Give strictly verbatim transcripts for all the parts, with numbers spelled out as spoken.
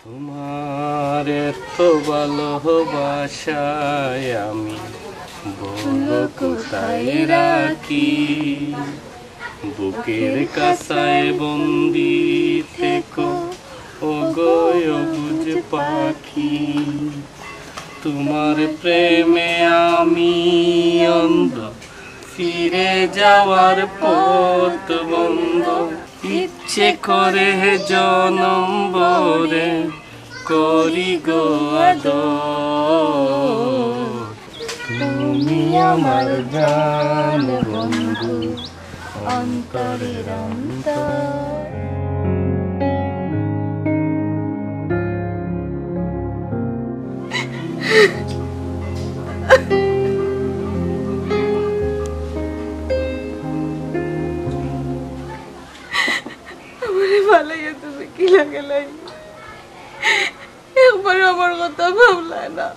তোমার এত ভালোবাসায় আমি বলো কোথায় রাখি? বুকের কাছায় বন্দি থেকো, ও গো অবুঝ পাখি। তোমার প্রেমে আমি অন্ধ, ফিরে যাওয়ার পথ বন্ধ। ইচ্ছে করে হে জনম ভরে করি গো আদর। তুমি আমার জান বন্ধু, অন্তরের অন্তর। আমারে ফালাইয়া তুমি কিলা গেলায়? একবারও আমার কথা ভাবলায় না।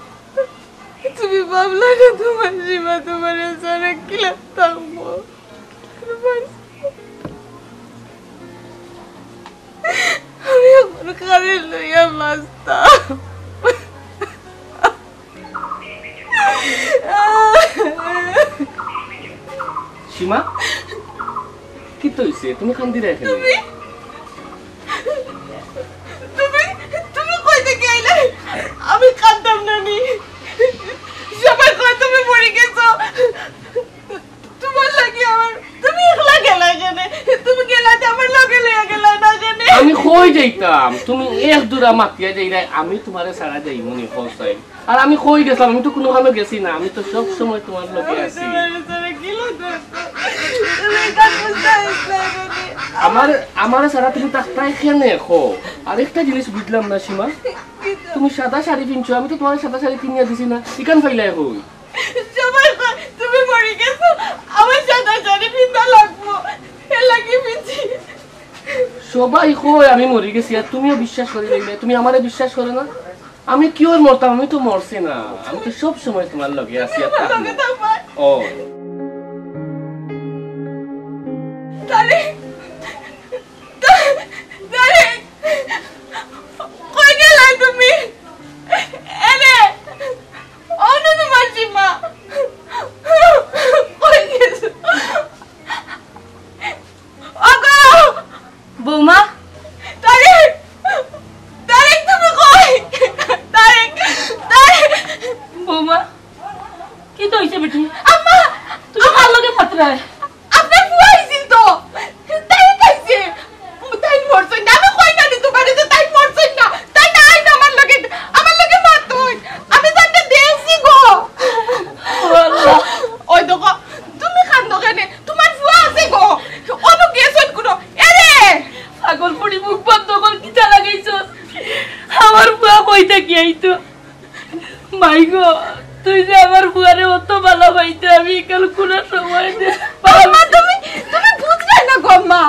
তুমি ভাবলায় না তোমার সীমা তোমারে ছাড়া কিলা থাকবো? আমি এখন কারে লইয়া বাঁচতাম? সীমা, কিতা অইছে? তুমি কান্দিরায় কেনে? তুমি, তুমি, তুমি কই থাকি আইলায়? আমি কানতাম না নি। সবাই কয় তুমি মরি গেছো। তোমার লাগি আমার, তুমি একলা গেলায় কেনে? তুমি গেলায় তে আমার লগে লইয়া গেলায় না কেনে? আমি কই যাইতাম? তুমি এক দুরা মাতিয়া যাইরায়, আমি তোমারে ছাড়া যাইমু নি, কও চাই। আর আমি কই গেছলাম? আমি তো কুনুখানো গেছি না, আমি তো সব সময় তোমার লগে আছি। তোমার ছাড়া কিলা থাকতাম? তুমি কার বুঝতে পারছো না কেনে? আমার, আমারে ছাড়া তুমি থাকতায় কেনে, কও? আর একটা জিনিস বুঝলাম না সীমা, কিতা? তুমি সাদা শাড়ি পিনছো, আমি তো তোমারে সাদা শাড়ি পিনিয়া দিছি না, ইখান পাইলায় কই? সবাই কয়, তুমি মরি গেছো, আমার সাদা শাড়ি পিন্দা লাগবো, এর লাগি পিনছি। সবাই কয় আমি মরি গেছি, আর তুমিও বিশ্বাস করি লইলে, তুমি আমারে বিশ্বাস করো না? আমি কিওর মরতাম, আমি তো মরছি না, আমি তো সব সময় তোমার লগে আছি। আর আমার থাকবো। লগে থাকবায়। ও। তারেক, তারেক, কই গেলায় তুমি? এরে, অনো তোমার সীমা। কই গেছো? ওগো! বৌমা? তারেক! তারেক, তুমি কই? তারেক! তারেক! বৌমা, কিতা অইছে বেটি? আম্মা! তুমি কার লগে ফাতরায়? আপনার ফুয়া আইছিল তো। তাই খাইছে। তাই মরছইন না। আমি কই না নি তোমারে যে তাই মরছইন না। তাই না আইন আমার লগে, আমার লগে মাতইন। আমি তারে দেখছি গো। ও আল্লাহ। ওই দেখো, তুমি কান্দো কেনে? তোমার ফুয়া আছে গো। অনো গেছইন কুনো। এরে! পাগল ফুড়ি, মুখ বন্ধ কর, কিতা লাগাইছস? আমার ফুয়া কই থাকি আইতো? মাই গো, তুই যে আমার ফুয়ারে অত ভালা পাইতে, আমি ইকাল কুনো সময় দে-, আম্মা, তুমি, তুমি বুঝরায় না গো আম্মা।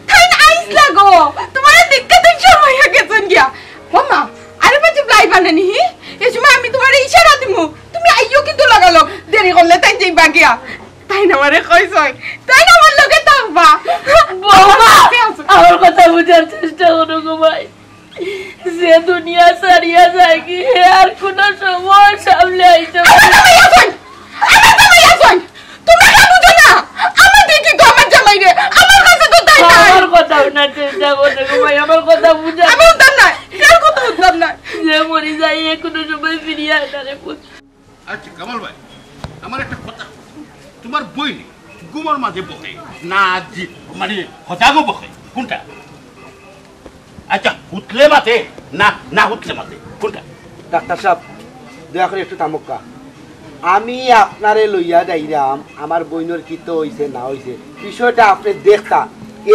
তাইন আইছলা গো, তোমারে দেখিয়া তাইন শরমাইয়া গেছইন গিয়া। গো আম্মা, আরে বাজে প্লাই বানানি হি, এই সময় আমি তোমারে ইশারা দিমু, তুমি আইও কিন্তু লাগালগ, দেরি করলে তাইন যাইবা গিয়া। তাইন আমারে কইছইন, তাইন আমার লগে থাকবা। বৌমা, আমার কথা বুঝার চেষ্টা করো গো ভাই। যে দুনিয়া ছাড়িয়া যায়গি, হে আর কুনো সময় সামনে আইতে পারে না। আমার জামাই আছইন, আমার জামাই আছইন। তোমরা কেউ বুঝো না? আমার দেখি তো আমার জামাই রে, আমার কাছে তো তাই নাই। আমার কথা হুনার চেষ্টা করো গো ভাই, আমার কথা বুঝা। আমি উঠতাম না, এর কথা উঠতাম না। যে মরি যায়, হে কুনো সময় ফিরিয়া আয় না রে পুত। আচ্ছা, কামাল ভাই, আমার একটা কথা, তোমার বইন ঘুমর মাঝে বকে না, জি, মানে, হজাগও বকে, কোনটা? আচ্ছা, হুতলে মাতে না, না হুতলে মাতে, কোনটা? ডাক্তার সাব, দয়া করি একটু থামউক্কা। আমি আপনারে লইয়া যাইরাম, আমার বইনর কিতা অইছে না অইছে, বিষয়টা আপনে দেখতা।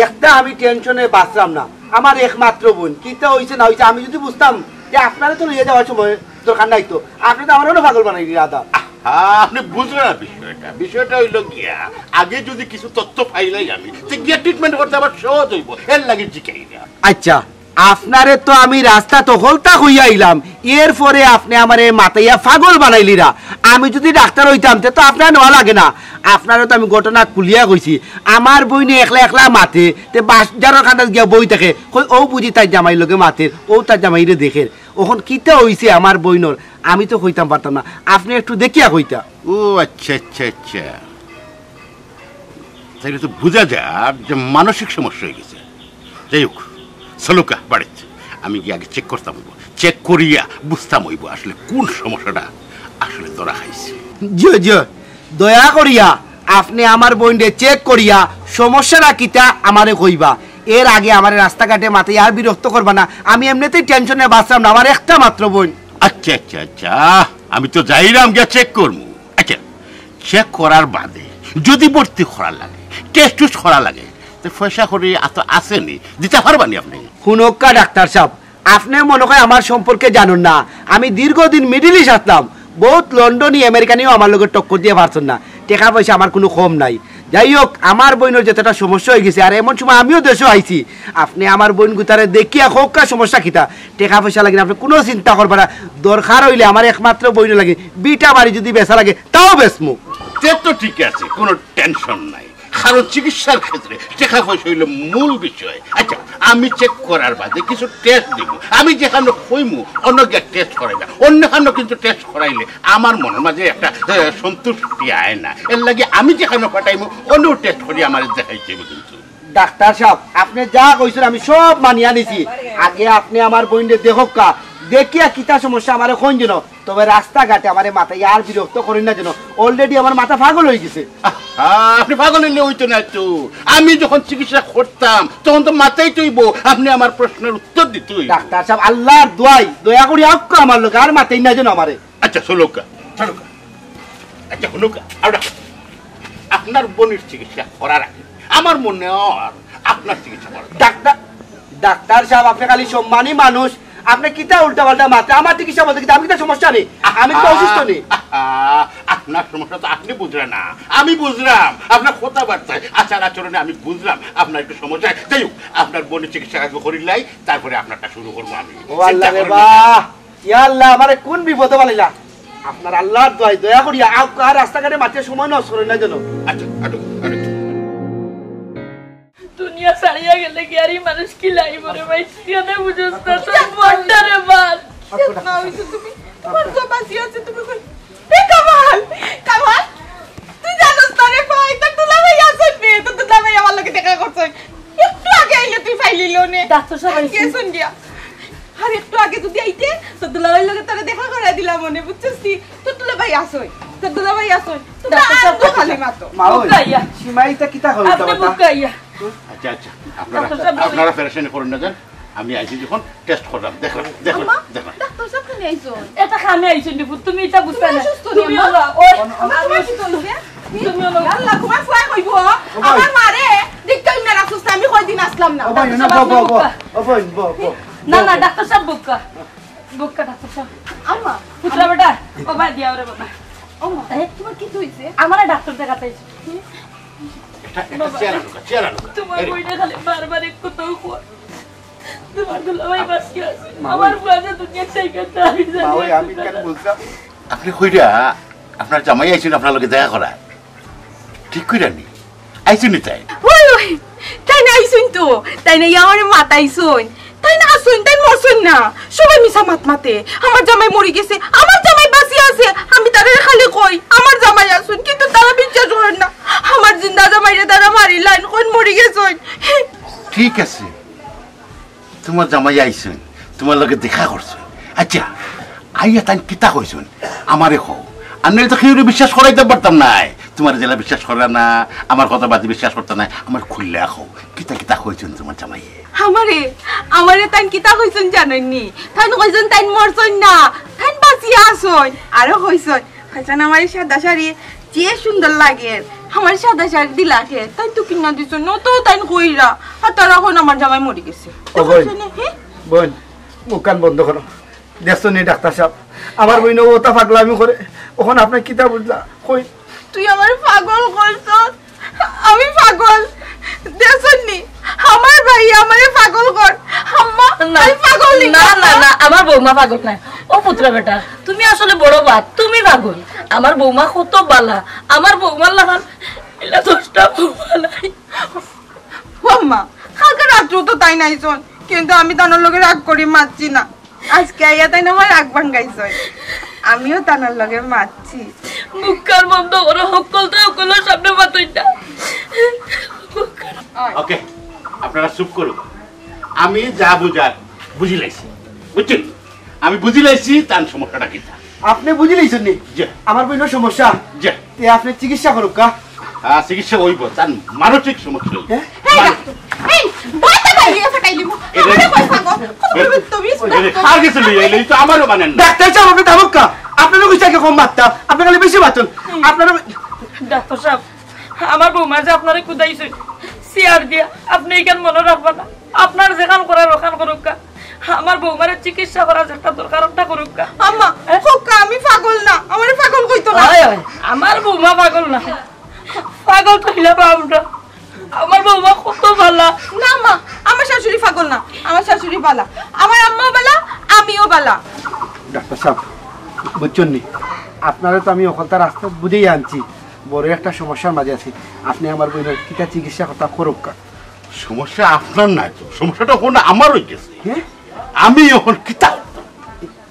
একটা আমি টেনশনে বাঁচরাম না, আমার একমাত্র বইন, কিতা অইছে না অইছে, আমি যুদি বুঝতাম, তে আপনারে তো লইয়া যাওয়ার সময় দরকার নাই তো, আপনে তো আমারে অনো পাগল বানাইরা দাদা। আহা, আপনে বুঝরা না বিষয়টা। বিষয়টা অইলো গিয়া, আগে যুদি কিছু তথ্য পাইলাই আমি, তে গিয়া treatment করতে আমার সহজ অইবো, এর লাগি জিকাইরাম। আচ্ছা, আপনারে তো আমি রাস্তাত হকলতা কইয়া আইলাম, এরপরে আপনে আমারে মাতাইয়া পাগল বানাইলিরা। আমি যুদি ডাক্তার অইতাম, তে তো আপনারে নেওয়া লাগে না। আপনারে তো আমি ঘটনা খুলিয়া কইছি। আমার বইনে একলা একলা মাতে, তে বাজারর কান্দাত গিয়া বই থাকে, কই, "অউ বুঝি তার জামাইর লগে মাতের, অউ তার জামাইরে দেখের।" অখন কিতা অইছে আমার বইনর, আমি তো কইতাম পারতাম না। আপনে একটু দেখিয়া কইতা। ও আচ্ছা, আচ্ছা, আচ্ছা। তাইলে তো বুঝা যার যে মানসিক সমস্যা অই গেছে। যাই হোক, চলউক্কা বাড়িত, আমি গিয়া আগে চেক করতাম অইবো, চেক করিয়া বুঝতাম অইবো আসলে কুন সমস্যাটা আসলে ধরা খাইছে। জি, জি, দয়া করিয়া আপনে আমার বইনরে চেক করিয়া সমস্যাটা কিতা আমারে কইবা। এর আগে আমারে রাস্তাঘাটে মাতাইয়া আর বিরক্ত করবা না। আমি এমনিতেই টেনশনে বাঁচলাম না, আমার একটা মাত্র বইন। আচ্ছা, আচ্ছা, আচ্ছা, আমি তো যাইরাম গিয়া চেক করমু। আচ্ছা, চেক করার বাদে যুদি ভর্তি করা লাগে, টেস্ট টুস্ট করা লাগে, তে পয়সা কড়ি আতো আছে নি, দিতা পারবা নি আপনে? হুনউক্কা ডাক্তার সাব, আপনে মনে অয় আমার সম্পর্কে জানইন না। আমি দীর্ঘদিন মিডল ইস্ট আছলাম, বউত লন্ডনি আমেরিকানিও আমার লগে টক্কর দিয়া পারছইন না। টেকা পয়সা আমার কুনু কম নাই। যাই হোক, আমার বইনর যেতটা সমস্যা অই গেছে, আর এমন সময় আমিও দেশো আইছি, আপনে আমার বইন গুতারে দেখিয়া কউক্কা সমস্যা কিতা। টেকা পয়সা লাগি না, আপনে কুনু চিন্তা করবা না। দরকার অইলে আমার একমাত্র বইন লাগি, ভিটা বাড়ি যুদি বেচা লাগে, তাও বেচমু। তে তো ঠিক আছে, কুনু টেনশন নাই, কারণ চিকিৎসার ক্ষেত্রে টেকা পয়সা অইলো মূল বিষয়। আচ্ছা, আমি চেক করার বাদে কিছু টেস্ট দিমু, আমি যেখানো কইমু অনো গিয়া টেস্ট করাইবা, অন্যখানো কিন্তু টেস্ট করাইলে আমার মনর মাঝে একটা, আহ, সন্তুষ্টি আয় না। এর লাগি আমি যেখানো পাঠাইমু অনো টেস্ট করি আমারে দেখাইতে অইবো কিন্তু। ডাক্তার সাব, আপনে যা কইছইন আমি সব মানিয়া নিছি। আগে আপনে আমার বইনরে দেখউক্কা, দেখিয়া কিতা সমস্যা আমারে কইন যেন। তবে রাস্তাঘাটে আমারে মাতাইয়া আর বিরক্ত করইন না যেন। Already আমার মাথা পাগল অই গেছে। আহা, আপনে পাগল অইলে অইতো না তো। আমি যখন চিকিৎসা করতাম, তখন তো মাতাইতে অইবো। আপনে আমার প্রশ্নের উত্তর দিতে অইবো। ডাক্তার সাব, আল্লার দোয়াই, দয়া করি আউক্কা আমার লগে, আর মাতাইন না যেন আমারে। আচ্ছা, চলউক্কা, চলউক্কা। আচ্ছা, হুনউক্কা, আপনার বইনর চিকিৎসা করার আগে আমার মনে অয় আপনার চিকিৎসা করা দরকার। ডাক্তার, ডাক্তার সাব, আপনে খালি সম্মানী মানুষ, আপনে কিতা উল্টাপাল্টা মাতরা? আমার চিকিৎসা বলতে কিতা, আমি কিতা সমস্যা নি? আমি কিতা অসুস্থ নি? আহা, আপনার সমস্যা তো আপনে বুঝরা না, আমি বুঝরাম। আপনার কথাবার্তায়, আচার আচরণে আমি বুঝরাম আপনার একটু সমস্যা। যাই হোক, আপনার বইনর চিকিৎসা আগে করিলাই, তারপরে আপনারটা শুরু করমু আমি। ও আল্লাহ রে বা, ইয়া আল্লাহ, আমারে কুন বিপদো ফালাইলা? আপনার আল্লার দোয়াই, দয়া করিয়া আউক্কা, আর রাস্তাঘাটে মাতিয়া সময় নষ্ট করইন না যেন। আচ্ছা, আটো, আটো। দুনিয়া ছাড়িয়া গেলে কি আর ই মানুষ কিলা আইবো রে ভাই? কেনে বুঝোস না তোর মনটা রে বাদ? শেষ না অইছো তুমি। তুমার জবান দিয়া আছে তুমি কই? এ কামাল, কামাল, তুই জানোস না রে ভাই, তোর দুলাভাই আছইন নে, তোর দুলাভাই আমার লগে দেখা করছইন। একটু আগে আইলে তুই পাইলিলো নে। ডাক্তার সাব আইছইন। গেছইন গিয়া। আর একটু আগে যুদি আইতে, তোর দুলাভাইর লগে তোরে দেখা করাই দিলাম অনে, বুঝছস নি? তোর দুলাভাই আছইন, তোর দুলাভাই আছইন। তোমরা ডাক্তার সাব আর তো খালি মাতো। মা ওই, বুকা আইয়া। সীমা ইতা কিতা কইতা আপনে বাতা? বুকা আইয়া। আচ্ছা, আচ্ছা, আপনারা, ডাক্তার সাব বলেন। আপনারা পেরেশানি করইন না যান, আমি আইছি যখন টেস্ট করলাম, দেখলাম, দেখলাম, আম্মা, দেখলাম। ডাক্তার সাব কেনে আইছইন? এটা কামে আইছইন রে পুত, তুমি ইতা বুঝতা না। তুমি অসুস্থ নি, তুমি আম্মা? ওলা, ওই, আমার আমি তোমার অসুস্থ। কি হইছে? তুমি অলা। আল্লাহ, তোমার ফুয়া কইবো, ও ভাই। আমার মারে দেখতে অইন্য রাখছস না, আমি কয়দিন আছলাম না। ও ভাই, না, বও, বও, বও। ও ভাই, বও, বও। না, না, ডাক্তার সাব বুকা। বুকা ডাক্তার সাব। আম্মা। পুতরা বেটা, ও ভাই দিয়া ওরে বাবা। আম্মা, এ? তোমার কিতা অইছে? আমারে ডাক্তার দেখাতে আইছো। এটা, এটা বাবা। চেয়ার আনুকা, চেয়ার আনুকা। তোমার এই রে। বইনে খালি বারবার এক কথাউ কয়। তোমার দুলাভাই বাঁচিয়া আছে। মা, আমার ওই। ফুয়া যে দুনিয়া থাকি যাইবো, মা, ওই আমি কেনে বুঝলাম? আপনে কইরা, আপনার জামাই আইছইন আপনার লগে দেখা করার। ঠিক কইরা নি? আইছইন নি তাইন? ওই, ওই, তাইন আইছইন তো। তাইন আইয়া আমারে মাতাইছইন। তাইন আছইন, তাইন মরছইন না। সবাই মিছা মাত মাতে। আমার জামাই মরি গেছে, আমার জামাই বাঁচিয়া আছে। আমি তারারে খালি কই, আমার জামাই আছইন, কিন্তু তারা বিশ্বাস করইন না। আমার জিন্দা জামাইরে তারা মারিলাইন, কইন মরি গেছইন। ঠিক আছে, তোমার জামাই আইছইন, তোমার লগে দেখা করছইন। আচ্ছা, আইয়া তাইন কিতা কইছইন? আমারে কও। আর নাইলে তো কেউরে বিশ্বাস করাইতাম পারতাম নায়। তোমারে যেলা বিশ্বাস কররা না, আমার কথা বাদে বিশ্বাস করতা নায়। আমারে খুলিয়া কও, কিতা কিতা কইছইন তোমার জামাইয়ে? আমারে, আমারে তাইন কিতা কইছইন জানইন নি? তাইন কইছইন তাইন মরছইন না, তাইন বাঁচিয়া আছইন। আরো কইছইন, কইছইন আমারে সাদা শাড়ি যে সুন্দর লাগের, আমারে সাদা শাড়ি দিলা কে? তাইন তো কিনা দিছইন, অত তাইন কইরা। আর তারা কইন আমার জামাই মরি গেছে। ও বইন, দেখছইন না, হে? বইন, মুখখান বন্ধ করো। দেখছো নি ডাক্তার সাব, আমার বইনে অতা পাগলামি করে, অখন আপনে কিতা বুঝলা? কই? তুই আমারে পাগল করছস, আমি পাগল। দেখছইন নি, আমার ভাই আমারে পাগল কর। আম্মা, আমি পাগল নি। না, না, না, আমার বৌমা পাগল নায়। ও পুত্র বেটা, তুমি আসলে বড় বাদ, তুমি পাগল। আমার বৌমা কত বালা, আমার বৌমার লাখান ইলা দশটা বৌমা নাই। ও আম্মা, কালকে রাত্রেও তো তাইন আইছইন, কিন্তু আমি তানর লগে রাগ করি মাতছি না। আজকে আইয়া তাইন আমার রাগ ভাঙ্গাইছইন, আমিও তানর লগে মাতছি। মুখখান বন্ধ করো, হক্কলতা হক্কলর সামনে মাতইন না। ওকে, আপনারা চুপ করুন। আমি যা বুঝার বুঝি লাইছি, বুঝছেন? আমি বুঝি লাইছি তান সমস্যাটা কিতা। আপনি বুঝি লাইছেন নি? জি। আমার বইনর সমস্যা? জি। তে আপনি চিকিৎসা করুক্কা। হ্যাঁ, চিকিৎসা হইবো, তান মানসিক সমস্যা হইবো। হ্যাঁ? এই ডাক্তার, এই, বইটা বাইরে ফাটাই দিব। এ রে। আমারে কই ফাগো? কত এ, বড় তুমি এ রে, ডাক্তার। কার গেছে লইয়া আইলে? এই তো আমারও মানেন না। ডাক্তার সাহেব, আপনি থামুক্কা। আপনারও কিছু আগে কম মাততা, আপনি খালি বেশি মাতইন। আপনারও ডাক্তার সাহেব, আমার বৌমা যে আপনারে কুদাইছে, সিয়ার দিয়া, আপনি ইখান মনো রাখবা না। আপনার যেখান করার ওখান করুক্কা। আমার বৌমারে চিকিৎসা করার যে একটা দরকার, ওটা করুক্কা। আম্মা, হ্যাঁ? কউক্কা, আমি পাগল না, আমারে পাগল কইতো না। ওই, ওই, আমার বৌমা পাগল না, পাগল কইলা বা আমরা। আমার বৌমা কত বালা। না আম্মা, আমার শাশুড়ি পাগল না, আমার শাশুড়ি বালা, আমার আম্মাও বালা, আমিও বালা। ডাক্তার সাহেব, বুঝছেন নি, আপনারে তো আমি হক্কলতা রাস্তা বুঝাই আনছি, বড় একটা সমস্যার মাঝে আছি। আপনি আমার বইনর কিতা চিকিৎসা কথা করুক্কা। সমস্যা আপনার নায় তো, সমস্যাটা অখন আমার অইগেছে। হ্যাঁ? আমি অখন কিতা করতাম?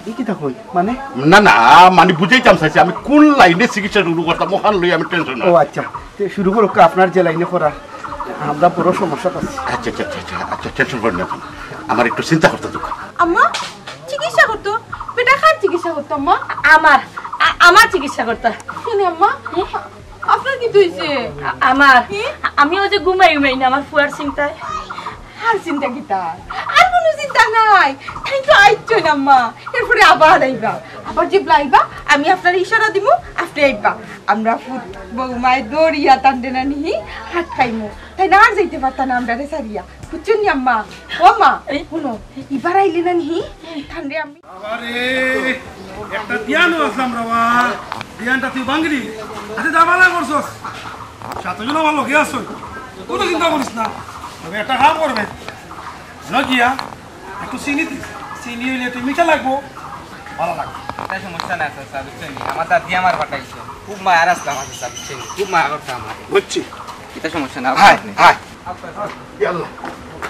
এ কিতা কই? মানে? না, না, মানে বুঝাইতাম চাইছি, আমি কোন লাইনে চিকিৎসা শুরু করতাম, ওখান লই আমি টেনশন। ও আচ্ছা, তে শুরু করুক্কা, আপনার যে লাইনে করার, আমরা বড় সমস্যাত আছি। আচ্ছা, আচ্ছা, আচ্ছা, আচ্ছা, আচ্ছা, টেনশন করেন না, আমার একটু চিন্তা করতে দেউক্কা। আম্মা, চিকিৎসা করতো? বেটা কার চিকিৎসা করতো আম্মা? আমার, আ-, আমার চিকিৎসা করতা। কেনে আম্মা? হুম? আপনার কিতা অইছে? আ-, আমার, কি? আমি ওই যে ঘুমাই ঘুমাই না, আমার ফুয়ার চিন্তায়। আর চিন্তা কিতা? আর কোনো চিন্তা নাই। তাইন তো আইছইন আম্মা, এরপরে আবার আইবা। আবার যে আইবা, আমি আপনারে ইশারা দিমু, আপনি আইবা। আমরা ফুত বৌমায় দৌড়িয়া তানরে নানি হাত খাইমু। তাইন আর যাইতা পারতা না আমরারে ছাড়িয়া। বুঝছইন নি আম্মা? ও আম্মা, এই হুনো, ইবার আইলে নানি তানরে আমি বাবারে, একটা ধ্যানও আসলাম রে বা। ধ্যানটা তুই ভাঙলি। আরে যা ভালা করছস। সাতজন আমার লগে আছইন। কোনো চিন্তা করিস না। তবে একটা কাম করবে। না গিয়া, একটু চিনি দিস। চিনি অইলে একটু মিঠা লাগবো। ভালা লাগবো। এটা সমস্যা নাই, চাচা, বুঝছইন নি? আমার দাদি আমার পাঠাইছে। খুব মায়ার আসলাম, চাচা, বুঝছইন নি? খুব মায়া করছে আমার। বুঝছি। এটা সমস্যা না, হায়, আপনি হায়। ইয়া আল্লাহ,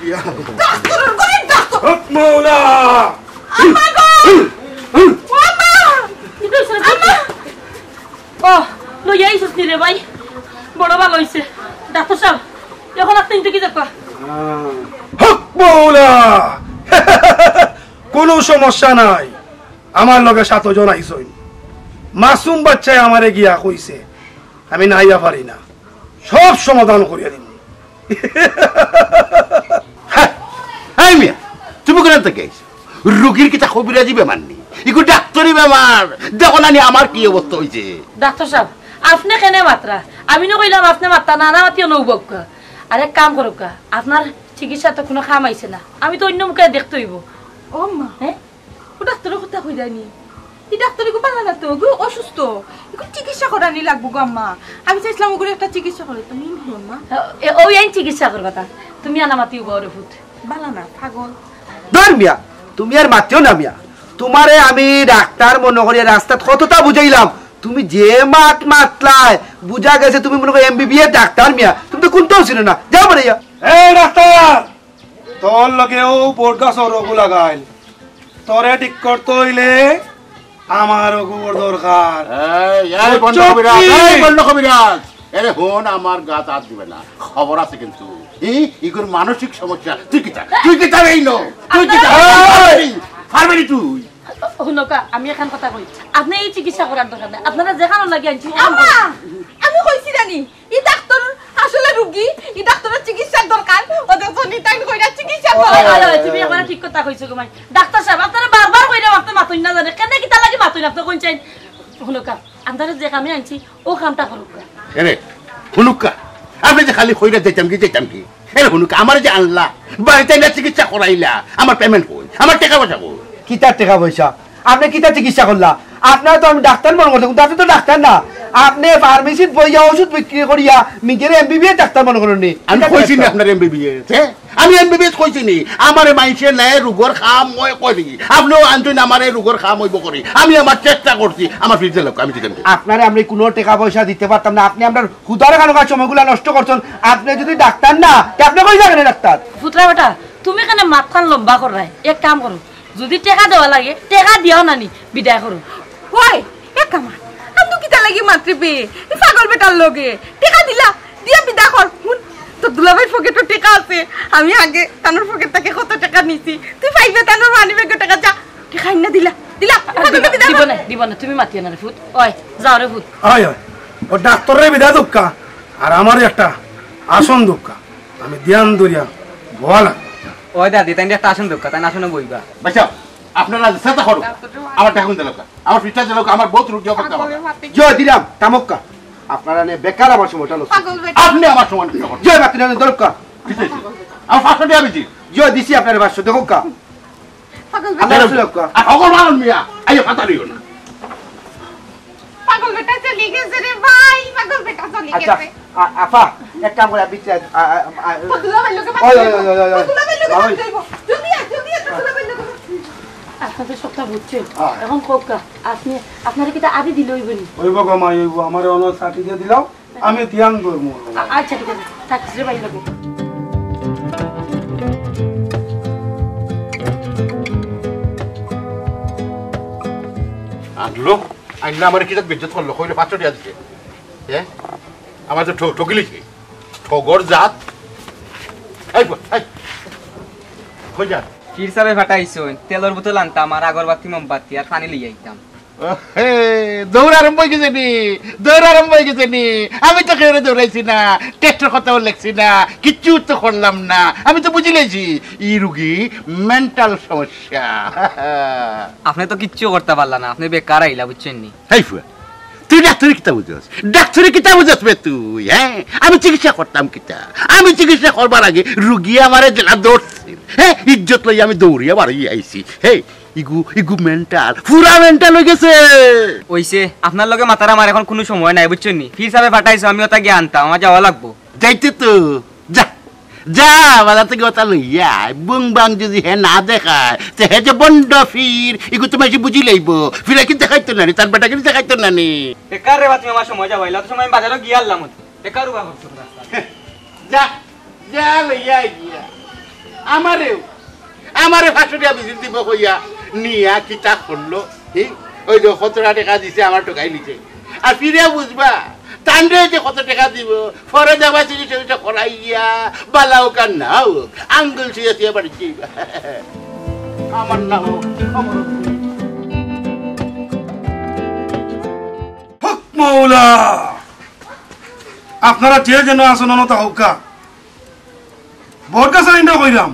ইয়া আল্লাহ। ডাক্তার, গরিব ডাক্তার। হক মৌলা। আম্মা গো! ও আম্মা! কি কইছো রে? আম্মা! ও, লইয়া আইছস নি রে ভাই? বড় ভালা অইছে। ডাক্তার সাহেব, এখন আপনি কিন্তু কি দেখবা? হক মৌলা! কোনো সমস্যা নাই। আমার লগে সাতজন আইছইন। মাসুম বাচ্চায় আমারে গিয়া কইছে, আমি না আইয়া পারি না, সব সমাধান করিয়া দিমু। হ্যাঁ, এই মিয়া, তুমি কোন থাকি আইছো? রুগীর কিতা কবিরাজি বেমার নি? ইগু ডাক্তারি বেমার। দেখো না নি আমার কি অবস্থা অইছে? ডাক্তার সাহেব, আপনি কেনে মাতরা? আমি না কইলাম আপনি মাততা না, না মাতিও নৌ বউক্কা। আর এক কাম করুক্কা, আপনার চিকিৎসা তো কোনো কাম আইছে না, আমি তো অন্য মুখে দেখতে অইবো। ও মা। হ্যাঁ? ও ডাক্তারর কথা কইরায় নি? ই ডাক্তার ইগু বালা না তো, ইগু অসুস্থ। ইগু চিকিৎসা করানি লাগবো গো আম্মা। আমি চাইছিলাম ওগুলো একটা চিকিৎসা করে, তুমি হুনো না। এ, ওই আইন চিকিৎসা করবা তা। তুমি আনা মাতি উবা ওরে ফুত। বালা না, পাগল। ধর মিয়া, তুমি আর মাতিও না মিয়া। তোমারে আমি ডাক্তার মনে করি রাস্তাত কতটা বুঝাইলাম। তুমি যে মাত মাতলায়, বুঝা গেছে তুমি মনে করো এমবিবিএস ডাক্তার মিয়া। তুমি তো কোনটাও চিনো না। যাও বাড়ি যাও। এই ডাক্তার, তোর লগে ও বট গাছর অগু লাগাইল। তোরে ঠিক করতে অইলে আমার অগুর দরকার। এই, এই, বন্ধ কবিরাজ, এই, বন্ধ কবিরাজ। এরে হুন, আমার গাত আত দিবে না। খবর আছে কিন্তু। ই, ইগুর মানসিক সমস্যা। তুই কিতা? তুই কিতা রে ইনো? তুই কিতা? এই! পারবি নি তুই? হুনকা, আমি এখান কথা কই। আপনি এই চিকিৎসা করার দরকার নাই। আপনারা যেখানো লাগি আনছি, ওখান আম্মা! আমি কইছি জানি, ই ডাক্তার আসলে রুগী, ই ডাক্তারর চিকিৎসার দরকার। ও দেখো, নিতাই কইরা চিকিৎসার দরকার। ওই, ওই, তুমি আমার ঠিক কথা কইছো গো মাই। ডাক্তার সাহেব, আপনারা বারবার কইরা মাততে মাতইন না জানে। কেনে কিতা লাগি মাতইন আপনি কোন চাইন? হুনকা, আপনারা যে কামে আনছি, ও কামটা করুক্কা। এরে, হুনুক্কা, আপনি যে খালি কইরা যাইতাম কি, যাইতাম কি? এরে হুনুক্কা, আমার যে আনলা, বাড়িতে আইনা চিকিৎসা করাইলা, আমার পেমেন্ট কই? আমার টেকা পয়সা কই? কিতার টেকা পয়সা? আপনি কিতা চিকিৎসা করলা? আপনারা তো আমি ডাক্তার মনে করতে, কিন্তু আপনি তো ডাক্তার না। আপনে ফার্মেসিত বইয়া ওষুধ বিক্রি করিয়া নিজেরে এমবিবিএস ডাক্তার মনে করইন নি? আমি কইছি নি আপনারে এমবিবিএস, হ্যাঁ? আমি এমবিবিএস কইছি নি? আমারে মাইনষে নায় রোগর খাম অয় করি। আপনেও আনছইন আমারে রোগর খাম অইবো করি। আমি আমার চেষ্টা করছি, আমার ফিরতে লোক, আমি দিতাম। আপনারে আমরা কুনু টেকা পয়সা দিতে পারতাম না। আপনে আমরার হুদার খানোকার সময়গুলা নষ্ট করছইন। আপনে যুদি ডাক্তার না, তে আপনে কই যাইবা ডাক্তার? ফুতরা বেটা, তুমি কেনে মাতখান লম্বা কররায়? এক কাম করো, যুদি টেকা দেওয়া লাগে, টেকা দিয়াও না নি, বিদায় করো। ওই, এক কামা, আমি তো কিতা লাগি মাতরে বে, এই পাগল বেটার লগে। টেকা দিলা, দিয়া বিদায় কর। হুন, তোর দুলাভাইর পকেটো টেকা আছে, আমি আগে তানর পকেট থাকি কত টেকা নিছি, তুই পাইবে তানর মানি ব্যাগো টেকা, যা। টেকা আইনা দিলা, দিলা, পাগল বেটা বিদায় দিব কর। না, দিব না, তুমি মাতিও না রে ফুত। ওই, যাও রে ফুত। ওই, ওই, ও ডাক্তাররে বিদায় দেউক্কা, আর আমারে একটা আসন দেউক্কা, আমি ধ্যান ধরিয়া বওয়া লাগবো। ওই দাদি, তাইন একটা আসন দেউক্কা, তাইন আসনে বইবা। বাচ্চা, আপনারা চেষ্টা করো, আমার টেকা দিলাউক্কা, আমার ফিরতে দিলাউক্কা, আমার বহুত রুগী অপেক্ষা করে। জি দিলাম, থামউক্কা। আপনারা নে বেকার আমার সময়টা নষ্ট। পাগল বেটা। আপনে আমার সময় নষ্ট কররা। জি, আপনে ধরউক্কা। ঠিক আছে। আমার পাঁচশো টেকা বেশি। জি, দিছি আপনারে পাঁচশো, দেখউক্কা। পাগল বেটা। আপনারা ধরউক্কা। আর হগল মানুষ মিয়া, আইয়া ফাতা দিও না। পাগল বেটা চলি গেছে রে ভাই, পাগল বেটা চলি আচ্ছা, গেছে। আ-, আফা, এক কাম করি, আপনি চা-, আ-, আ-, আ-, ও দুলাভাইর লগে মাত ওই, ওই, কইবো। ওই, ওই, ওই, ও দুলাভাইর লগে ওই। মাত কইবো। জলদি আয়, জলদি আয়, তোর দুলাভাইর লগে মাত কইবো। আচ্ছা, তো সবটা বুঝছি। হ্যাঁ। এখন কউক্কা, আপনি, আপনারে কিতা আদি দিলে অইবো নি? অইবো গো মা, অইবো। আমারে অনো সার্টি দিয়া দিলাও, আমি ধ্যান ধরমু। আ-, আচ্ছা, ঠিক আছে। থাকিস রে ভাই লগে। আনলো, আইনলো আমারে কিতা বেইজ্জত করলো, কইলো পাঁচশো টেকা দিছে। হ্যাঁ? আমার তো ঠ-, ঠগিলিছে। ঠগর জাত। এই বল, এই। কই যা? পীর সাবে ফাটাইছইন, তেলর বোতল আনতাম, আর আগরবাতি, মোমবাতি, আর পানি লইয়া আইতাম। হে, দৌড় আরম্ভ অই গেছে নি? দৌড় আরম্ভ অই গেছে নি? আমি তো কেউরে দৌড়াইছি না, টেস্টর কথাও লেখছি না, কিচ্ছু তো করলাম না। আমি তো বুঝিলাইছি, ই রুগী মেন্টাল সমস্যা। আপনে তো কিচ্ছু করতা পারলা না, আপনে বেকার আইলা, বুঝছইন নি? হেই ফুয়া, তুই ডাক্তারি কিতা বুঝস? ডাক্তারি কিতা বুঝস বে তুই, হ্যাঁ? আমি চিকিৎসা করতাম কিতা? আমি চিকিৎসা করবার আগে রুগী আমারে যেলা ধরছিল, হ্যাঁ? ইজ্জত লইয়া আমি দৌড়িয়া বারইয়া আইছি। হে, ইগু, ইগু মেন্টাল, পুরা মেন্টাল অই গেছে। অইছে, আপনার লগে মাতার আমার এখন কুনু সময় নাই, বুঝছইন নি? পীর সাবে ফাটাইছো, আমি ওটা গিয়া আনতাম, আমার যাওয়া লাগবো। যাইতে তো, যা, যা, বাজার থাকি ওটা লইয়া আয়। বুং বাং যদি হে না দেখায়, তে হে যে বন্ড ফির, ইগু তো মাইনষে বুঝিলাইবো। ফিরা কি দেখাইতো না নি, তার বেটা কি দেখাইতো না নি। বেকার রে বা, তুমি আমার সময় যাওয়াইলা, অত সময় আমি বাজারো গিয়া আনলাম ওটা। বেকার উবা করছো রাস্তা। যা, যা লইয়া আয় গিয়া। আমারেও, আমারে পাঁচশো টেকা বিজিত দিবো কইয়া নিয়া কিতা করলো? হি? ওই যে সতেরো টেকা দিছে, আমার ঠগাই নিছে। আর ফিরে বুঝবা, তানরে যে কত টেকা দিবো, পরে দেখবা চিকিৎসা টিকিৎসা করাইয়া, বালা হোক আর না হোক, আঙ্গুল ছুঁয়ে ছুঁয়ে বাড়ি যাইবা। আমার নাম হক মৌলা। আপনারা যে যেন আছইন, অনো থাকউক্কা। বট গাছর ইন্ডা কইরাম,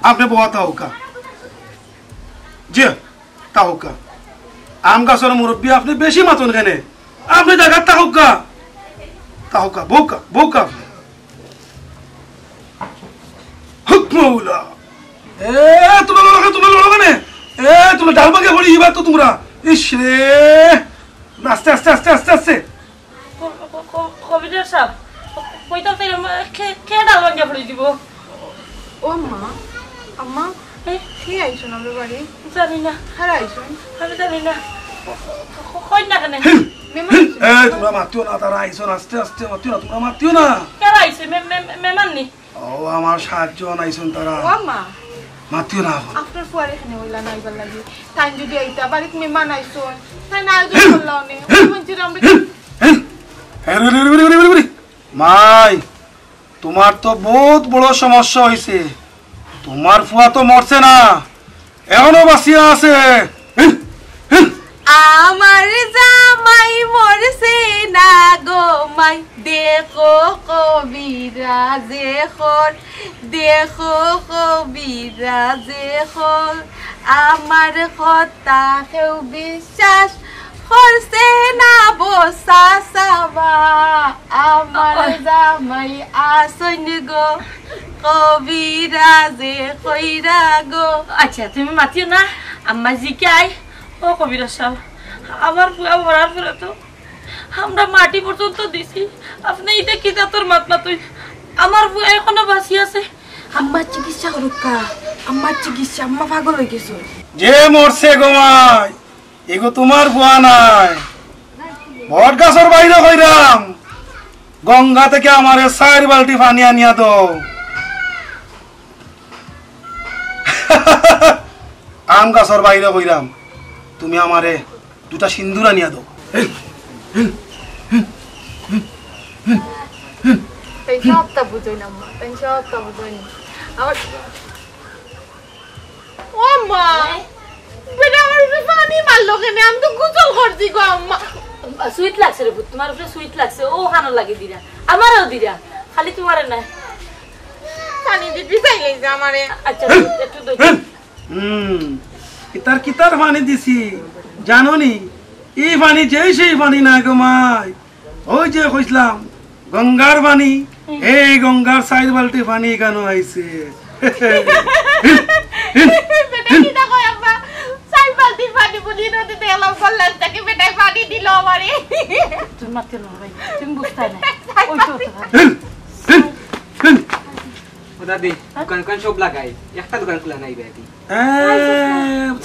আপনে বওয়া থাকউক্কা। জি, থাকউক্কা। আম গাছর মুরব্বি, আপনে বেশি মাতইন কেনে? আপনে জাগাত থাকউক্কা। থাকউক্কা, বউক্কা, বউক্কা আপনে। হুক মৌলা। এ, তুমরা লড়ো কেনে, তুমরা লড়ো কেনে? এ, তুমরা ডাল ভাঙ্গিয়া পড়ি যিবা তো তুমরা। ইস রে। আস্তে, আস্তে, আস্তে, আস্তে, আস্তে। ক-, ক-, ক-, কবিরাজ সাব, কইতাম চাইলাম, কে, কে ডাল ভাঙ্গিয়া পড়ি যিবো? ও আম্মা, আম্মা, এ? কে আইছইন আমরার বাড়ি? জানি না। কারা আইছইন? আমি জানি না। ক-, ক-, কইন না কেনে? মেহমান হিল, আইছইন। এ, তুমরা মাতিও না, তারা আইছইন, আস্তে আস্তে মাতিও না, তুমরা মাতিও না। কারা আইছে? মে-, মে-, মে-, মেহমান নি? ও, আমার সাতজন আইছইন তারা। ও আম্মা। মাতিও না অখন। আপনার ফুয়ারে কেনে কইলা না আইবার লাগি? তাইন যদি আইতা, বাড়িত মেহমান আইছইন, তাইন আয়োজন করলা অনে। হিল, ওই মঞ্জিরে আমরা হিল, হিল। এ, রে, রে, রে। মাই, তুমার তো বউত বড় সমস্যা অইছে। তুমার ফুয়া তো মরছে না, এখনো বাঁচিয়া আছে। হিল, হিল। আমার জামাই মরছে না গো মাই, দেখো কবিরাজে কর, দেখো কবিরাজে কর, আমার কথা কেউ বিশ্বাস করছে না বসা সাবা, আমার জামাই আছইন গো, কবিরাজে কইরা গো। আচ্ছা, তুমি মাতিও না, আম্মা জিকাই, ও কবিরাজ সাব, আমার ফুয়া মরার পরে তো আমরা মাটি পর্যন্ত দিছি, আপনে ইটা কিতা তোর মাত মাতইন? আমার বউ এখনো বাঁচি আছে। আম্মার চিকিৎসা করুক্কা, আম্মার চিকিৎসা, আম্মা পাগল অই গেছে। যে মরছে গো মাই, এগু তুমার ফুয়া নায়। বট গাছর বাইরে কইরাম, গঙ্গা থাকি আমারে চাইর বালটি পানি আনিয়া দেও। আম গাছর বাইরে কইরাম, তুমি আমারে দুটা সিন্দুর আনিয়া দেও। তাই সবটা বুঝই না, আম্মা, তাই সবটা বুঝই না। আমার, ও মা, বেটা আমার উপরে পানি মারলো কেনে? আমি তো গোসল করছি গো আম্মা। সুইট লাগছে রে পুত, তুমার উপরে সুইট লাগছে, অউ খানো লাগি দিরা, আমারেও দিরা, খালি তুমারে না। পানি দি ভিজাই লাইছে আমারে। আচ্ছা, একটু দই। হুম, কিতার কিতার পানি দিছি জানো নি? ই পানি যেই সেই পানি না গো মাই। ওই যে কইছলাম গঙ্গার পানি, এই গঙ্গার চাইর বালটি পানি ইখানো আইছে। বেটা কিতা কয় আব্বা? চাইর বালতি পানি বুলি নদীত গেলাম, কল্যাণ থাকি বেটায় পানি দিল আমারে। তুমি মাতিও না ভাই, তুমি বুঝতায় না। ওই তো, ওই তো। ও দাদি, দোকান দোকান সব লাগাই, একটা দোকান খোলা নাই বেটি। এ,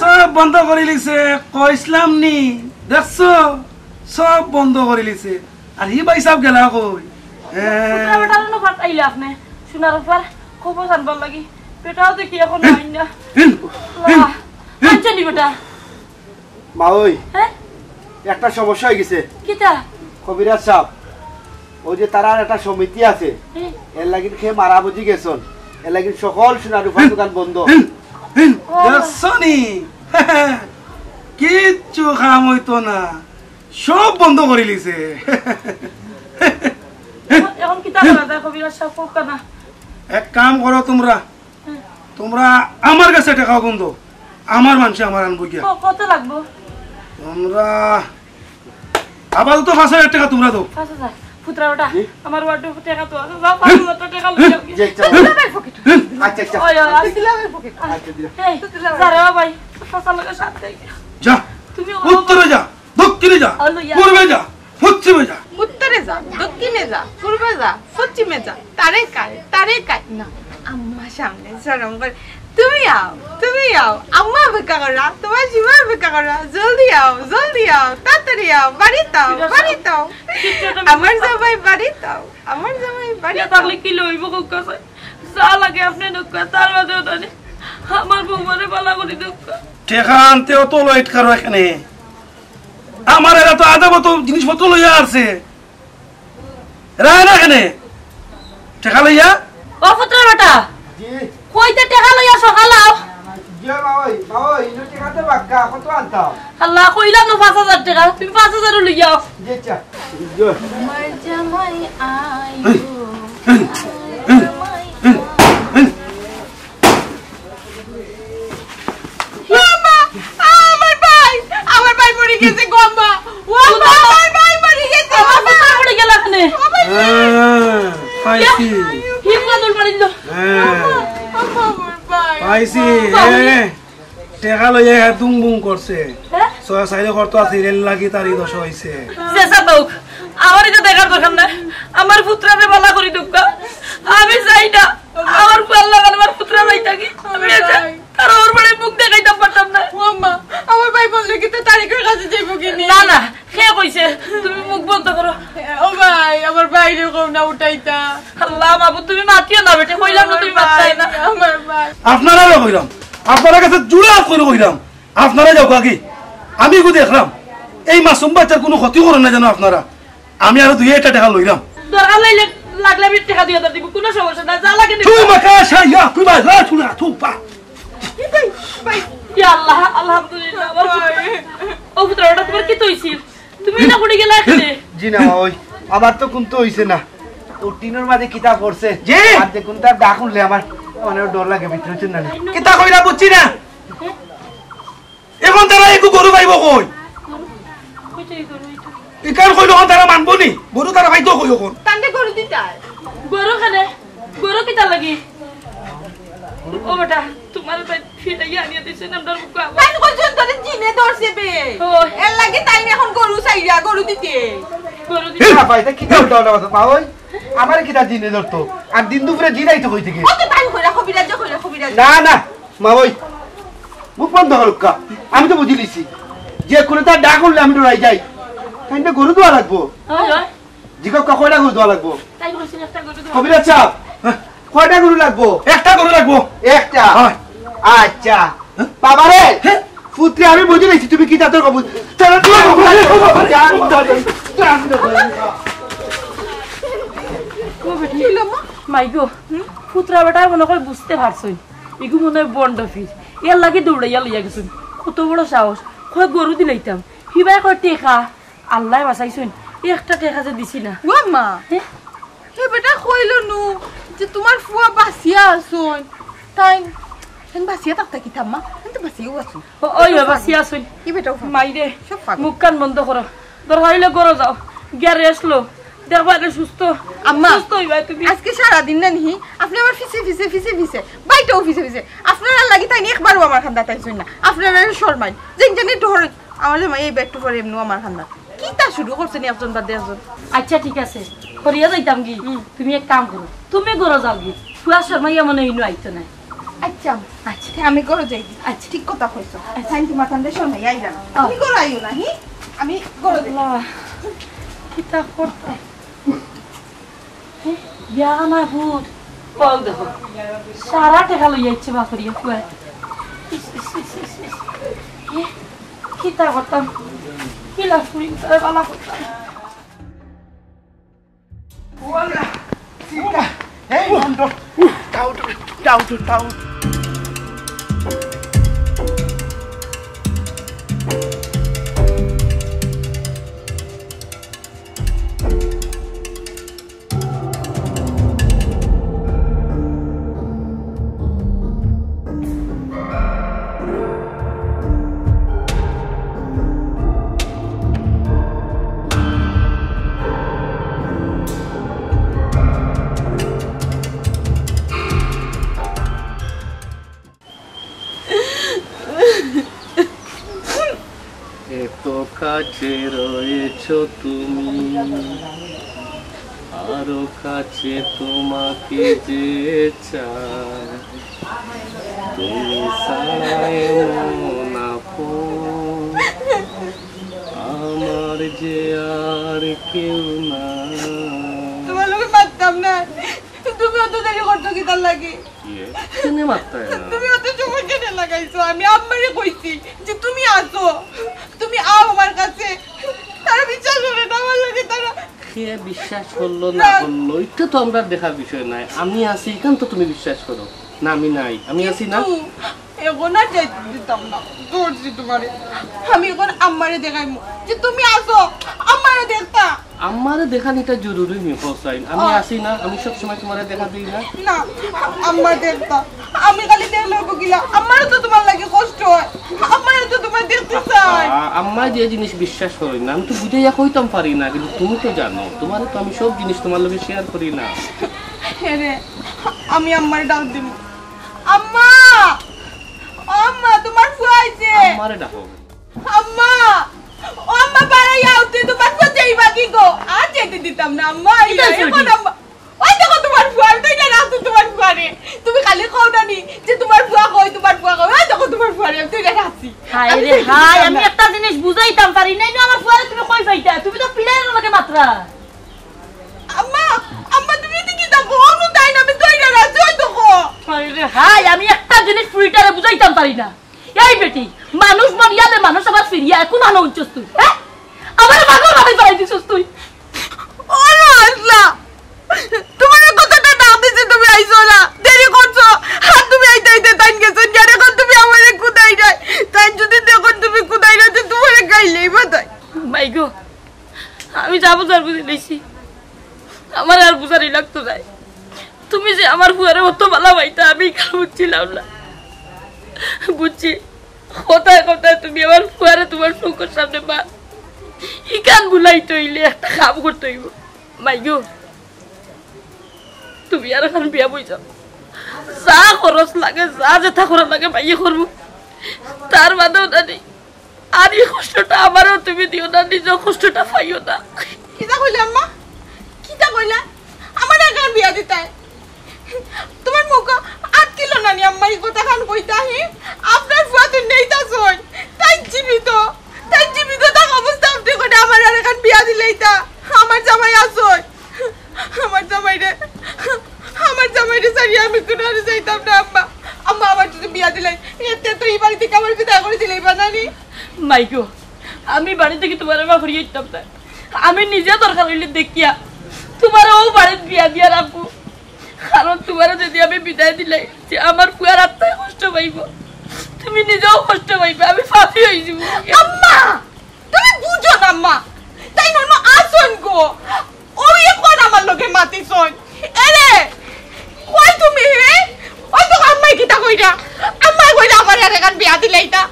সব বন্ধ করিলিছে, কইছলাম নি, দেখছো? সব বন্ধ করিলিছে। আর ই ভাইসাব গেলা কই? এ, পুত্রা বেটারে না পাঠাইলা আপনে, সোনার উপর খবর আনবার লাগি। বেটাও দেখি এখন নাই না। হিন, হিন, আল্লাহ, আনছে নি বেটা? মা ওই, হ্যাঁ? একটা সমস্যা অই গেছে। কিতা? কবিরাজ সাব, ওই যে তারার একটা সমিতি আছে, হুম। এর লাগি কে মারা বুঝি গেছন, এর লাগি সকল সোনার উপর দোকান বন্ধ। হিন, হিন, দেখছো নি? কিচ্ছু কাম অইতো না, সব বন্ধ করিলিছে। এখন, এখন কিতা করা যায় কবিরাজ সাব, কউক্কা না? এক কাম করো তুমরা, তুমরা আমার গেছে টেকা গুন দেও, আমার মানষে আমার আনবো গিয়া। ক-, কত লাগবো? তুমরা আপাতত পাঁচ হাজার টেকা তুমরা দেও। পাঁচ হাজার। পুত্রা বেটা, আমার ওয়ার্ডে টেকা তো আছে, যাও পাঁচ হাজার টেকা লই যাও। জি, আচ্ছা। দুলাভাইর পকেট। আচ্ছা, আচ্ছা। ওই, ওই, আছে। আচ্ছা, দিলাম। এই, যা রে বাবা, পাঁচ হাজার টেকা সাথে। যা, উত্তরে যা, দক্ষিণে যা, পূর্বে যা, পশ্চিমে যা। উত্তরে যা, দক্ষিণে যা, পূর্বে যা, পশ্চিমে যা, তারে কায়, তারে কায়। না, আম্মা সামনে শরম করে। তুমি আও, তুমি আও, আম্মা অপেক্ষা করা, তুমার সীমা অপেক্ষা করা। জলদি আও, জলদি আও, তাড়াতাড়ি আও, বাড়িত আও, বাড়িত আও। আমার জামাই বাড়িত আও, আমার জামাই বাড়িত আও। তাহলে কি লইব কউক্কা? যা লাগে আপনে নেউক্কা, তার বাদে ওটা নেই। আমার বউমারে বালা করি দেউক্কা। টেকা আনতে অত লেট করো কেনে? আমার এরা তো আধা মতো জিনিসপত্র লইয়া আছে। রায় না কেনে? টেকা লইয়া? ও পুত্রা বেটা, জি, কইতে টেকা লইয়া সকাল আও। জি, মা ওই, মা ওই, ইনো টেকা তো বাক্কা, কত আনতাম? আল্লাহ, কইলাম না পাঁচ হাজার টেকা, তুমি পাঁচ হাজারও লইয়া আও। জি, আচ্ছা। আমার জামাই আইবো। ও মা, আমার ভাই, আমার ভাই মরি গেছে গো আম্মা। ও মা, আমার ভাই মরি গেছে। আমার পুত্রা পড়ে গেল আপনে। হ্যাঁ, পাইছি। হিমকা দল মারিল। হ্যাঁ, আম্মা, আমার ভাই। পাইছি। হ্যাঁ। টেকা লইয়া হে দুং বুং করছে। হ্যাঁ? ছয় চাইরে করতো আছে, এর লাগি তার এই দশা হইছে। যেছা দেউক, আমার ইটা দেখার দরকার নাই। আমার পুত্রারে বালা করি দেউক্কা। আমি যাই না। আমার আল্লাহ, আমার পুত্রা যাই থাকি। আমি এসে তার ওর বাড়ি মুখ দেখাইতাম পারতাম না। ও আম্মা, আমার ভাই বললে কি তো তারিকের কাছে যাইবো কি নি? না, না, কে কইছে তুমি মুখ বন্ধ করো? ও ভাই, আমার ভাইরে কও না উঠাইতা। আল্লাহ মাবুদ, তুমি মাতিও না বেটা, কইলাম না তুমি মাততায় না। আমার ভাই। আপনারারে কইরাম, আপনারার কাছে জুড়ে হাত করি কইরাম, আপনারা যাউক্কা আগে। আমি এগু দেখরাম, এই মাসুম বাচ্চার কুনু ক্ষতি করইন না যেন আপনারা। আমি আরো দুই একটা টেকা লইরাম। দরকার লাগলে, লাগলে আমি টেকা দিয়া দিব, কুনু সমস্যা নাই, যা লাগে নিব। তুই মাকা শাইয়া, তুই বা লা তুলা, তুই বা। ইয়া আল্লাহ, আলহামদুলিল্লাহ, আমার পুত্র। ও পুত্র, ওটা তোমার কিতা অইছিল? তুমি না পড়ে গেলা এখানে। জি না, মা ওই, আমার তো কুন্তা হইছে না। ও টিনের মাঝে কিতা পড়ছে? জি। আর দেখুন তার ডাক উঠলে আমার মানে ডর লাগে ভিতরে, বুঝছেন না? কিতা কইরা বুঝছি না। এখন তারা একটু গরু পাইব কই? কইতে এই গরু, এই তো। ইকান কইল এখন তারা মানবো নি? গরু তারা পাইতো কই এখন? তান্ডে গরু দিতাই। গরু কেনে? গরু কিতা লাগি? ও বেটা, তোমার তাই ফিরাইয়া আনিয়া দিছে না, আমরার বুকে আবার। তাই কইছন তোরে জিনে ধরছে বে। ও। এর লাগি তাই এখন গরু চাইরা, গরু দিতে। গরু দিন। না ভাই, তা কিতা উল্টা উল্টা কথা, মা ওই? আমারে কিতা দিনে ধরতো? আর দিন দুপুরে দিন আইতো কই থাকি? ওকে ভাই, কইরা কবিরাজ, কইরা কবিরাজ। না, না, মা ওই, মুখ বন্ধ করুক্কা। আমি তো বুঝিলিছি, যে কোনো তার ডাক উঠলে আমি ডরাই যাই। তাই না, গরু দেওয়া লাগবো। ওই, ওই। জিজ্ঞাসা কয়টা গরু দেওয়া লাগবো? তাই বলছেন, একটা গরু দেওয়া। কবিরাজ সাহেব, কয়টা গরু লাগবো? একটা গরু লাগবো। একটা? হ্যাঁ। আচ্ছা। বাবা রে, পুত্রে আমি বুঝিলিছি তুমি কিতা তোর কবুল। তাহলে তুই মাইগো, পুত্রা বেটা মনে হয় বুঝতে পারছইন। ইগু মনে হয় বন্ড ফির। এর লাগি দৌড়াইয়া লইয়া গেছইন। কত বড় সাহস। কয় গরু দিলাইতাম। হিবায় কয় টেকা। আল্লায় বাঁচাইছইন। একটা টেকা যে দিছি না। ও মা, হে? হে বেটা কইলো নু যে তোমার ফুয়া বাঁচিয়া আছইন। তাই, তাই বাঁচিয়া থাকতা কিতা মা? তাই তো বাঁচিয়াও আছইন। ও, ওই বাবা, বাঁচিয়া আছইন। কি বেটা উফা? মাইরে, সব ফাঁক। মুখ কান বন্ধ করো। দরকার হইলে ঘরো যাও, গিয়া রেস্ট লও। দেখবা রে সুস্থ, আম্মা, সুস্থ হইবা তুমি। আজকে সারাদিন না নিহি, আপনি আমার ফিসে ফিসে, ফিসে ফিসে, বাইটাও ফিসে ফিসে। আপনারার লাগি তাই একবারও আমার খান্দা তাইছইন না, আপনারা শরমাইন। যেন জানি ডর, আমার জামাই এই ব্যাগটু পরে এমনও আমার খান্দা। কিতা শুরু করছেন একজন বাদে একজন? আচ্ছা, ঠিক আছে, করিয়া যাইতাম কি? হুম। তুমি এক কাম করো, তুমি ঘরো যাও কি, ফুয়া শরমাইয়া মনে হইনু আইতো না। আচ্ছা, আচ্ছা। তে আমি ঘরো যাই। আচ্ছা। ঠিক কথা কইছো। আচ্ছা। তাই তোমার কান্দে শরমাইয়া আইলা না। ও। তুমি ঘরো আইও না, হি? আমি ঘরো যাই। আল্লাহ, কিতা করতাম? হে, ইয়া না ভূত। কল দেখো। সারা টেকা লইয়া আইছে বাপরিয়া ফুয়া। ইস, ইস, ইস, ইস, ইস। হে, কিতা করতাম? কিলা ফুরি, তারে বালা করতাম। ওয়াল্লা, চিন্তা। এই, বন্ধ। দাও, দাও, দাও, দাও। এত কাছে রয়েছো তুমি, আরো কাছে তোমাকে যে চাই, তুমি ছাড়া এমন আপন আমার যে আর কেউ নাই। তোমার লগে পারতাম না। তুমি অত দেরি করছো কিতার লাগি? ইয়ে, কেনে মাততায় না? তুমি অত সময় কেনে লাগাইছো? আমি আম্মারে কইছি যে তুমি আসো, তুমি আও আমার কাছে। তারা বিশ্বাস করে না আমার লগে, তারা কে বিশ্বাস করলো না না। করলো, এটা তো আমরা দেখার বিষয় নাই। আমি আছি, এখান তো তুমি বিশ্বাস করো। না, আমি নাই, আমি আছি না। কিন্তু এখন আর যাইতে দিতাম না, ধরছি তোমারে। আমি এখন আম্মারে দেখাইমু যে তুমি আসো, আম্মারে দেখতা। আম্মারে দেখানিটা জরুরি নি, হোসাইন। আমি আ- আছি না, আমি সব সময় তোমারে দেখা দেই না। না, আম্মা দেখতা। আমি খালি দেখলে হইব কিলা? আমারও তো তোমার লাগি কষ্ট হয়, আমারও তো তোমার দেখতে চাই। আ-, আম্মা যে জিনিস বিশ্বাস করই না, আমি তো বুঝাইয়া কইতাম পারি না, কিন্তু তুমি তো জানো, তোমারে তো আমি সব জিনিস তোমার লগে শেয়ার করি না। হ্যাঁ রে, আমি আম্মারে ডাক দিমু। আম্মা, ও আম্মা, তোমার ফুয়া আইছে। আম্মারে ডাকো। আম্মা, ও আম্মা, বাড়াই আও, তুই তোমার ফুয়া যাইবা কি গো? আর যেতে দিতাম না, আম্মা, এই কিতা এখন হইছে? আম্মা, ওই দেখো তোমার ফুয়া, আমি তো এটা রাখছি তোমার ফুয়ারে। তুমি খালি কও না নি যে তোমার ফুয়া কই, তোমার ফুয়া কই, ওই দেখো তোমার ফুয়ারে, আমি তো এটা রাখছি। হায় আমি রে তো এটা হায়, দিতাম আমি না। একটা জিনিস বুঝাইতাম পারি না, এই যে আমার ফুয়ারে তুমি কই পাইতা? তুমি তো পিলাইর লগে মাতরা। আম্মা, আম্মা, তুমি এটা কি দেখো? অনু তাই না, আমি তো এটা রাখছি, ওই দেখো। হায় রে হায়, আমি একটা জিনিস ফুরিটারে বুঝাইতাম পারি না। এই বেটি, মানুষ মরিয়া দে, মানুষ আবার ফিরিয়া, এখন আনো উঠছস তুই, হ্যাঁ? আমারে পাগল বানাই ফেলাই দিছস তুই। ও আল্লাহ, তোমার কথাটা না দিছি, তুমি আইছো না, দেরি করছো। আর তুমি আইতে আইতে তাইন গেছো, আর এখন তুমি আমারে কুদাই নাই। তাইন যদি দেখো তুমি কুদাই নাই, তো তোমারে গাইলেই বাতাই। মাই গো, আমি যা বুঝার বুঝি লইছি, আমার আর বুঝানি লাগতো নাই। তুমি যে আমার ফুয়ারে অত ভালা পাইতা, আমি ইখান বুঝছিলাম না। বুঝছি, কথায় কথায় তুমি আমার ফুয়ারে তোমার চোখের সামনে মা ইখান ভুলাইতে হইলে একটা কাম করতে হইব। মাইগো, তুমি আর এখন বিয়া বই যাও, যা খরচ লাগে, যা যেটা করা লাগে, মাইয়ে করবো। তার বাদেও না নি, আর এই কষ্টটা আমারও তুমি দিও না, নিজেও কষ্টটা পাইও না। কিতা কইলা আম্মা? কিতা কইলা? আমার এখন বিয়া দিতায়? তোমার মুখ আটকিল না নি আম্মা, এই কথা খান কইতা হি? আপনার ফুয়া তো নেইতা সই, তাই জীবিত, তাই জীবিত থাকা অবস্থা আপনি করে আমার আর এখন বিয়া দিলেইতা? আমার জামাই আছই, আমার জামাইরে, আমার জামাইরে ছাড়িয়া আমি কোনো আর যাইতাম না আম্মা। আম্মা, আমার যদি বিয়া দিলাই, এতে তো এই বাড়ি থেকে আমার বিদায় করে দিলেই বা নানি। মাইগো, আমি বাড়ি থেকে তোমার মা করিয়ে দিতাম না। আমি নিজে দরকার হইলে দেখিয়া তোমার ও বাড়িত বিয়া দিয়া রাখবো। কারণ তোমার যদি আমি বিদায় দিলাই, যে আমার ফুয়ার আত্মায় কষ্ট পাইব, তুমি নিজেও কষ্ট পাইবে, আমি ফাঁসি হয়ে যাবো। আম্মা, তুমি বুঝো না আম্মা, তাই নন আসন গো, ওই এখন আমার লোকে মাতিছন। এরে, কই তুমি হে? ওই তো আম্মাই কিতা কইরা, আম্মাই কইরা আমার আর এখন বিয়া দিলে এটা।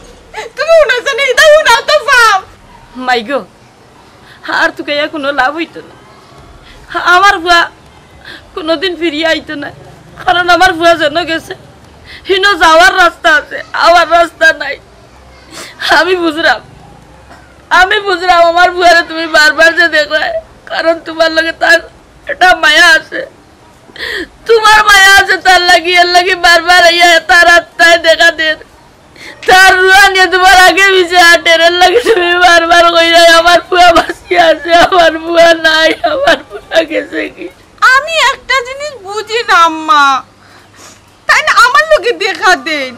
তুমি উনাছে নেই, তাই উনার তো ফাম। মাইগো, আর তুকাইয়া কোনো লাভ হইতো না। আমার ফুয়া কোনোদিন ফিরিয়া আইতো না, কারণ আমার ফুয়া যেন গেছে, হিনো যাওয়ার রাস্তা আছে, আওয়ার রাস্তা নাই। আমি বুঝলাম, আমি বুঝলাম আমার ফুয়ারে তুমি বারবার যে দেখলায়, কারণ তোমার লগে তার একটা মায়া আছে, তোমার মায়া আছে তার লাগি, এর লাগি বারবার আইয়া তার আত্মায় দেখা দের। তার রুয়া নিয়ে তোমার আগে পিছে হাঁটের, এর লাগি তুমি বারবার কইরায় আমার ফুয়া বাঁচিয়া আছে, আমার ফুয়া নাই, আমার ফুয়া গেছে কি। আমি একটা জিনিস বুঝি না আম্মা, তাই না আমার লগে দেখা দেন,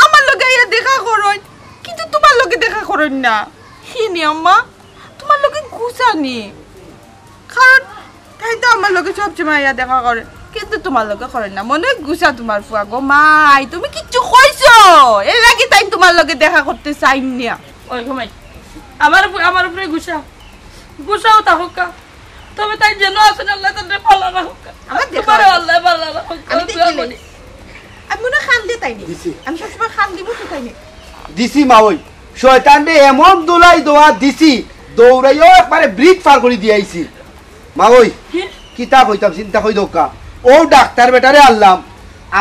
আমার লগে আইয়া দেখা করইন, কিন্তু তোমার লগে দেখা করইন না। হি নি আম্মা, তোমার লগে গুছানি, কারণ তাই তো আমার লগে সবসময় আইয়া দেখা করে, কিন্তু তোমার লগে করে না। মনে হয় গুছা তোমার ফুয়া গো। মাই, তুমি কিচ্ছু কইছো, এর লাগি তাই তোমার লগে দেখা করতে চাই না। ওই গো মাই, আমার উপরে, আমার উপরে গুছা, গুছাও তা হোক। তবে তাই যেন আছেন, আল্লাহ তাদের ভালো রাখুক। আমার দেখা তোমার হয়। আল্লাহ ভালো রাখুক। আমি দেখি নাই। আমি মনে হয় কান্দে তাই নি। দিছি। আমি সবসময় কান্দিব তো তাই নি। দিছি মা ওই। শয়তানরে এমন দুলাই দোয়া দিছি, দৌড়াইও একবারে ব্রিজ পার করে দিয়ে আইছি। মা ওই, কি? কিতা কইতাম, চিন্তা কই দোকা। ও ডাক্তার বেটারে আনলাম,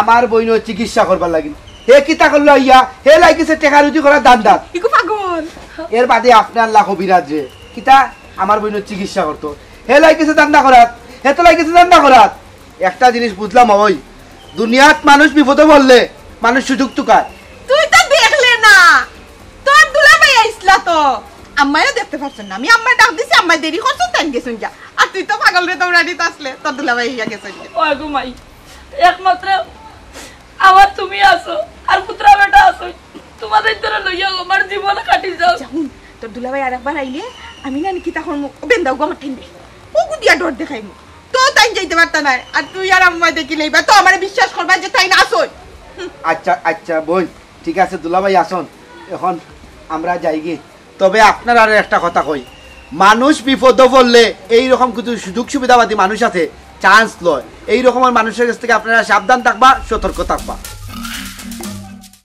আমার বইনর চিকিৎসা করবার লাগি। হে কিতা করলো ইয়া, হে লাগিছে টেকা রুজি করার ধান্দাত। ইগু পাগল। এর বাদে আপনার লাখো বিরাজ রে। কিতা আমার বইনর চিকিৎসা করতো। হে লাগিছে ধান্দা করাত, হে তো লাগিছে ধান্দা করাত। একটা জিনিস বুঝলাম ওই, দুনিয়াত মানুষ বিপদে পড়লে মানুষ সুযোগ তুকায়। তুই তো দেখলে না, তোর দুলাভাই আইসলা তো। আম্মাইও দেখতে পারছেন না, আমি আম্মায় ডাক দিছি, আম্মায় দেরি করছেন, তাই গেছেন যা। আর তুই তো পাগল রে, দৌড়ানিত আসলে তোর দুলাভাই ইয়া গেছেন। ও গো মাই, একমাত্র আমার তুমি আছো, আর পুত্রা বেটা আছো, তোমাদের ধরে লইয়া আমার জীবন কাটি যাও। যা হুন, তোর দুলাভাই আর একবার আইলে আমি না কিতা করমু, বেন্দাও গো আমার ঠেঙ্গে। ও গুদিয়া ডর দেখাইমু। তো তাই যাইতে পারতা না, আর তুই আর আম্মায় দেখিলে এবার তো আমারে বিশ্বাস করবা যে তাই না আসই। আচ্ছা, আচ্ছা বোন, ঠিক আছে, দুলাভাই আসন, এখন আমরা যাইগি। তবে আপনার আরো একটা কথা কই, মানুষ বিপদ পড়লে এইরকম কিছু সুযোগ সুবিধাবাদী মানুষ আছে, চান্স লয়। এই রকমের মানুষের কাছ থেকে আপনারা সাবধান থাকবা, সতর্ক থাকবা।